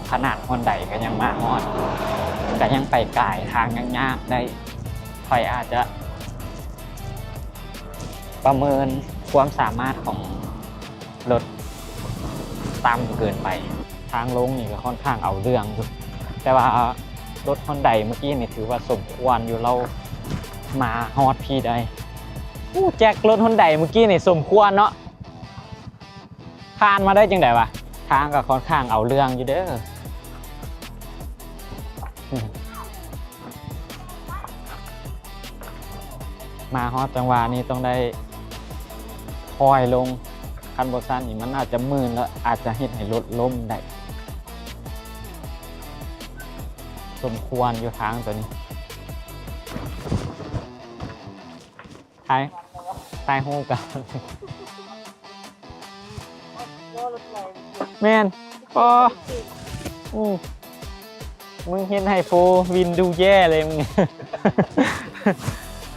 ຂະໜາດຮອນໄດກໍຍັງມາຮອດ ກໍຍັງໄປກາຍ ທາງຍັງຍາກໄດ໋. ຂ້ອຍອາດຈະປະເມີນຄວາມສາມາດຂອງລົດຕ່ຳເກີນໄປ. ທາງລົງນີ້ກໍຄ່ອນຂ້າງເອົາເລື່ອງຢູ່ ແຕ່ວ່າລົດຮອນໄດເມື່ອກີ້ນີ້ຖືວ່າສົມຄວນຢູ່ ລາວມາຮອດພີ້ໄດ໋. ໂອ້ ແຈັກ ລົດຮອນໄດເມື່ອກີ້ນີ້ສົມຄວນເນາະ. ຜ່ານມາໄດ້ຈັ່ງໃດວະ? ທາງກໍຄ່ອນຂ້າງເອົາເລື່ອງຢູ່ເດີ. ມາຮອດຈັງຫວະນີ້ຕ້ອງໄດ້ຖອຍລົງ, ຄັນບໍ່ຊັ້ນນີ້ມັນອາດຈະມື່ນ ແລ້ວອາດຈະເຮັດໃຫ້ລົດລົ້ມໄດ້. ສົມຄວນຢູ່ທາງຕົວນີ້. ຖ່າຍ ຖ່າຍຮູບກັນ. ແມ່ນ. ອໍ ອື ມຶງເຮັດໃຫ້ໂຟວິນດູແຍ່ເລີຍມຶງ.